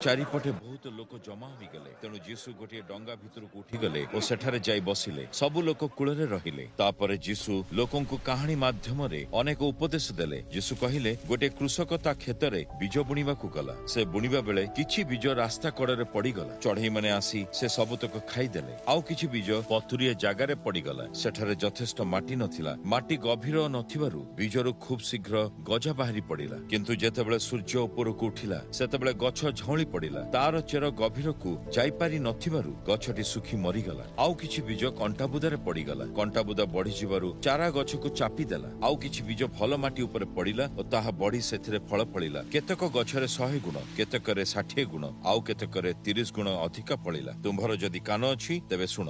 ଚାରିପଟେ ବହୁତ ଲୋକ ଜମା ହୋଇଗଲେ। ତେଣୁ ଯୀଶୁ ଗୋଟିଏ ଡଙ୍ଗା ଭିତରକୁ ଉଠିଗଲେ ଓ ସେଠାରେ ଯାଇ ବସିଲେ। ସବୁ ଲୋକ କୂଳରେ ରହିଲେ। ତାପରେ ଯୀଶୁ ଲୋକଙ୍କୁ କାହାଣୀ ମାଧ୍ୟମରେ ଅନେକ ଉପଦେଶ ଦେଲେ। ଯୀଶୁ କହିଲେ, ଗୋଟିଏ କୃଷକ ତା କ୍ଷେତରେ ବୀଜ ବୁଣିବାକୁ ଗଲା। ସେ ବୁଣିବା ବେଳେ କିଛି ବୀଜ ରାସ୍ତା କଡ଼ରେ ପଡ଼ିଗଲା। ଚଢ଼େଇମାନେ ଆସି ସେ ସବୁତକ ଖାଇଦେଲେ। ଆଉ କିଛି ବୀଜ ପଥୁରିଆ ଜାଗାରେ ପଡ଼ିଗଲା। ସେଠାରେ ଯଥେଷ୍ଟ ମାଟି ନଥିଲା। ମାଟି ଗଭୀର ନଥିବାରୁ ବୀଜରୁ ଖୁବ୍ ଶୀଘ୍ର ଗଜା ବାହାରି ପଡ଼ିଲା। କିନ୍ତୁ ଯେତେବେଳେ ସୂର୍ଯ୍ୟ ଉପରକୁ ଉଠିଲା, ସେତେବେଳେ ଗଛ ଝାଉଁଳି ପଡ଼ିଲା। ତାର ଚେର ଗଭୀରକୁ ଯାଇପାରି ନଥିବାରୁ ଗଛଟି ଶୁଖି ମରିଗଲା। ଆଉ କିଛି ବୀଜ କଣ୍ଟାବୁଦାରେ ପଡ଼ିଗଲା। କଣ୍ଟାବୁଦା ବଢିଯିବାରୁ ଚାରା ଗଛକୁ ଚାପି ଦେଲା। ଆଉ କିଛି ବୀଜ ଭଲ ମାଟି ଉପରେ ପଡ଼ିଲା ଓ ତାହା ବଢି ସେଥିରେ ଫଳ ଫଳିଲା। କେତେକ ଗଛରେ 100 ଗୁଣ, କେତେକରେ 60 ଗୁଣ, ଆଉ କେତେକରେ 30 ଗୁଣ ଅଧିକ ଫଳିଲା। ତୁମ୍ଭର ଯଦି କାନ ଅଛି ତେବେ ଶୁଣ।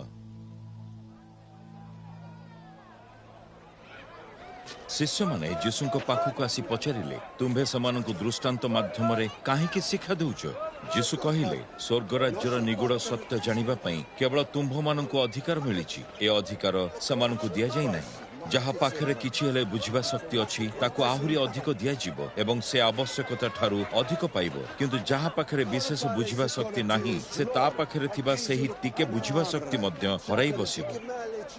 ଶିଷ୍ୟମାନେ ଯୀଶୁଙ୍କ ପାଖକୁ ଆସି ପଚାରିଲେ, ତୁମ୍ଭେ ସେମାନଙ୍କୁ ଦୃଷ୍ଟାନ୍ତ ମାଧ୍ୟମରେ କାହିଁକି ଶିକ୍ଷା ଦେଉଛ? ଯୀଶୁ କହିଲେ, ସ୍ୱର୍ଗରାଜ୍ୟର ନିଗୂଢ଼ ସତ୍ୟ ଜାଣିବା ପାଇଁ କେବଳ ତୁମ୍ଭମାନଙ୍କୁ ଅଧିକାର ମିଳିଛି। ଏ ଅଧିକାର ସେମାନଙ୍କୁ ଦିଆଯାଇ ନାହିଁ। ଯାହା ପାଖରେ କିଛି ହେଲେ ବୁଝିବା ଶକ୍ତି ଅଛି, ତାକୁ ଆହୁରି ଅଧିକ ଦିଆଯିବ ଏବଂ ସେ ଆବଶ୍ୟକତା ଠାରୁ ଅଧିକ ପାଇବ। କିନ୍ତୁ ଯାହା ପାଖରେ ବିଶେଷ ବୁଝିବା ଶକ୍ତି ନାହିଁ, ସେ ତା ପାଖରେ ଥିବା ସେହି ଟିକେ ବୁଝିବା ଶକ୍ତି ମଧ୍ୟ ହରାଇ ବସିବ।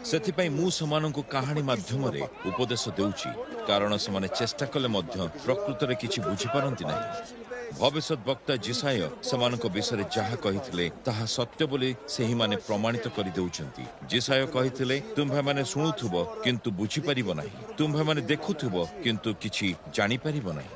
ସେଥିପାଇଁ ମୁଁ ସେମାନଙ୍କୁ କାହାଣୀ ମାଧ୍ୟମରେ ଉପଦେଶ ଦେଉଛି, କାରଣ ସେମାନେ ଚେଷ୍ଟା କଲେ ମଧ୍ୟ ପ୍ରକୃତରେ କିଛି ବୁଝିପାରନ୍ତି ନାହିଁ। ଭବିଷ୍ୟତ ବକ୍ତା ଯିଶାଇୟ ସେମାନଙ୍କ ବିଷୟରେ ଯାହା କହିଥିଲେ ତାହା ସତ୍ୟ ବୋଲି ସେହିମାନେ ପ୍ରମାଣିତ କରିଦେଉଛନ୍ତି। ଯିଶାଇୟ କହିଥିଲେ, ତୁମ୍ଭେମାନେ ଶୁଣୁଥିବ କିନ୍ତୁ ବୁଝିପାରିବ ନାହିଁ, ତୁମ୍ଭେମାନେ ଦେଖୁଥିବ କିନ୍ତୁ କିଛି ଜାଣିପାରିବ ନାହିଁ।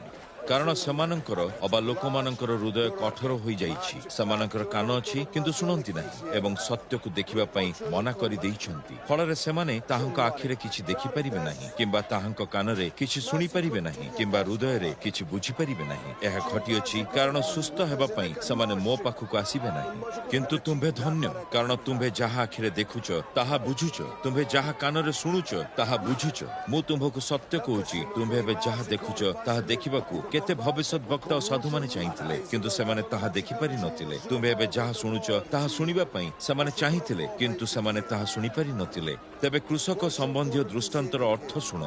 କାରଣ ସେମାନଙ୍କର ଅବା ଲୋକମାନଙ୍କର ହୃଦୟ କଠୋର ହୋଇଯାଇଛି। ସେମାନଙ୍କର କାନ ଅଛି କିନ୍ତୁ ଶୁଣନ୍ତି ନାହିଁ ଏବଂ ସତ୍ୟକୁ ଦେଖିବା ପାଇଁ ମନା କରିଦେଇଛନ୍ତି। ଫଳରେ ସେମାନେ ତାହାଙ୍କ ଆଖିରେ କିଛି ଦେଖିପାରିବେ ନାହିଁ, କିମ୍ବା ତାହାଙ୍କ କାନରେ କିଛି ଶୁଣିପାରିବେ ନାହିଁ, କିମ୍ବା ହୃଦୟରେ କିଛି ବୁଝିପାରିବେ ନାହିଁ। ଏହା ଘଟିଅଛି କାରଣ ସୁସ୍ଥ ହେବା ପାଇଁ ସେମାନେ ମୋ ପାଖକୁ ଆସିବେ ନାହିଁ। କିନ୍ତୁ ତୁମ୍ଭେ ଧନ୍ୟ, କାରଣ ତୁମ୍ଭେ ଯାହା ଆଖିରେ ଦେଖୁଛ ତାହା ବୁଝୁଛ, ତୁମ୍ଭେ ଯାହା କାନରେ ଶୁଣୁଛ ତାହା ବୁଝୁଛ। ମୁଁ ତୁମ୍ଭକୁ ସତ୍ୟ କହୁଛି, ତୁମ୍ଭେ ଏବେ ଯାହା ଦେଖୁଛ ତାହା ଦେଖିବାକୁ କେତେ ଭବିଷ୍ୟତ ବକ୍ତା ଓ ସାଧୁମାନେ ଚାହିଁଥିଲେ, କିନ୍ତୁ ସେମାନେ ତାହା ଦେଖିପାରି ନଥିଲେ। ତୁମ୍ଭେ ଏବେ ଯାହା ଶୁଣୁଛ ତାହା ଶୁଣିବା ପାଇଁ ସେମାନେ ଚାହିଁଥିଲେ, କିନ୍ତୁ ସେମାନେ ତାହା ଶୁଣିପାରି ନଥିଲେ। ତେବେ କୃଷକ ସମ୍ବନ୍ଧୀୟ ଦୃଷ୍ଟାନ୍ତର ଅର୍ଥ ଶୁଣ।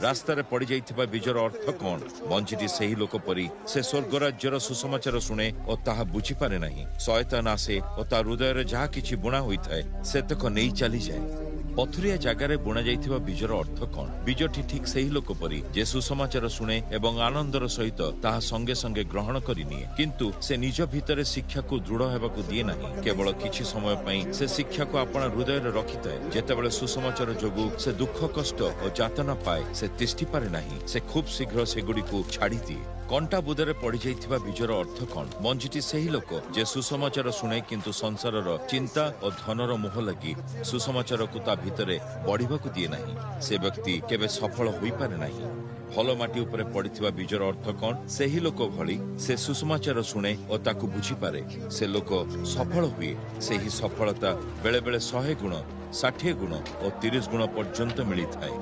ରାସ୍ତାରେ ପଡ଼ିଯାଇଥିବା ବୀଜର ଅର୍ଥ କଣ? ମଞ୍ଜିଟି ସେହି ଲୋକ ପରି, ସେ ସ୍ୱର୍ଗରାଜ୍ୟର ସୁସମାଚାର ଶୁଣେ ଓ ତାହା ବୁଝିପାରେ ନାହିଁ। ଶୟତାନ ଆସେ ଓ ତା ହୃଦୟରେ ଯାହା କିଛି ବୁଣା ହୋଇଥାଏ ସେତକ ନେଇ ଚାଲିଯାଏ। ପଥୁରିଆ ଜାଗାରେ ବୁଣା ଯାଇଥିବା ବୀଜର ଅର୍ଥ କଣ? ବୀଜଟି ଠିକ୍ ସେହି ଲୋକ ପରି ଯେ ସୁସମାଚାର ଶୁଣେ ଏବଂ ଆନନ୍ଦର ସହିତ ତାହା ସଙ୍ଗେ ସଙ୍ଗେ ଗ୍ରହଣ କରିନିଏ, କିନ୍ତୁ ସେ ନିଜ ଭିତରେ ଶିକ୍ଷାକୁ ଦୃଢ଼ ହେବାକୁ ଦିଏ ନାହିଁ। କେବଳ କିଛି ସମୟ ପାଇଁ ସେ ଶିକ୍ଷାକୁ ଆପଣା ହୃଦୟରେ ରଖିଥାଏ। ଯେତେବେଳେ ସୁସମାଚାର ଯୋଗୁଁ ସେ ଦୁଃଖ, କଷ୍ଟ ଓ ଯାତନା ପାଏ, ସେ ତିଷ୍ଠି ପାରେ ନାହିଁ। ସେ ଖୁବ୍ ଶୀଘ୍ର ସେଗୁଡ଼ିକୁ ଛାଡ଼ିଦିଏ। କଣ୍ଟା ବୁଦାରେ ପଡ଼ିଯାଇଥିବା ବୀଜର ଅର୍ଥ କଣ? ମଞ୍ଜିଟି ସେହି ଲୋକ ଯେ ସୁସମାଚାର ଶୁଣେ, କିନ୍ତୁ ସଂସାରର ଚିନ୍ତା ଓ ଧନର ମୋହ ଲାଗି ସୁସମାଚାରକୁ ତା ଭିତରେ ବଢ଼ିବାକୁ ଦିଏ ନାହିଁ। ସେ ବ୍ୟକ୍ତି କେବେ ସଫଳ ହୋଇପାରେ ନାହିଁ। ଭଲ ମାଟି ଉପରେ ପଡ଼ିଥିବା ବୀଜର ଅର୍ଥ କଣ? ସେହି ଲୋକ ଭଳି ସେ ସୁସମାଚାର ଶୁଣେ ଓ ତାକୁ ବୁଝିପାରେ। ସେ ଲୋକ ସଫଳ ହୁଏ। ସେହି ସଫଳତା ବେଳେବେଳେ 100 ଗୁଣ, 60 ଗୁଣ ଓ 30 ଗୁଣ ପର୍ଯ୍ୟନ୍ତ ମିଳିଥାଏ।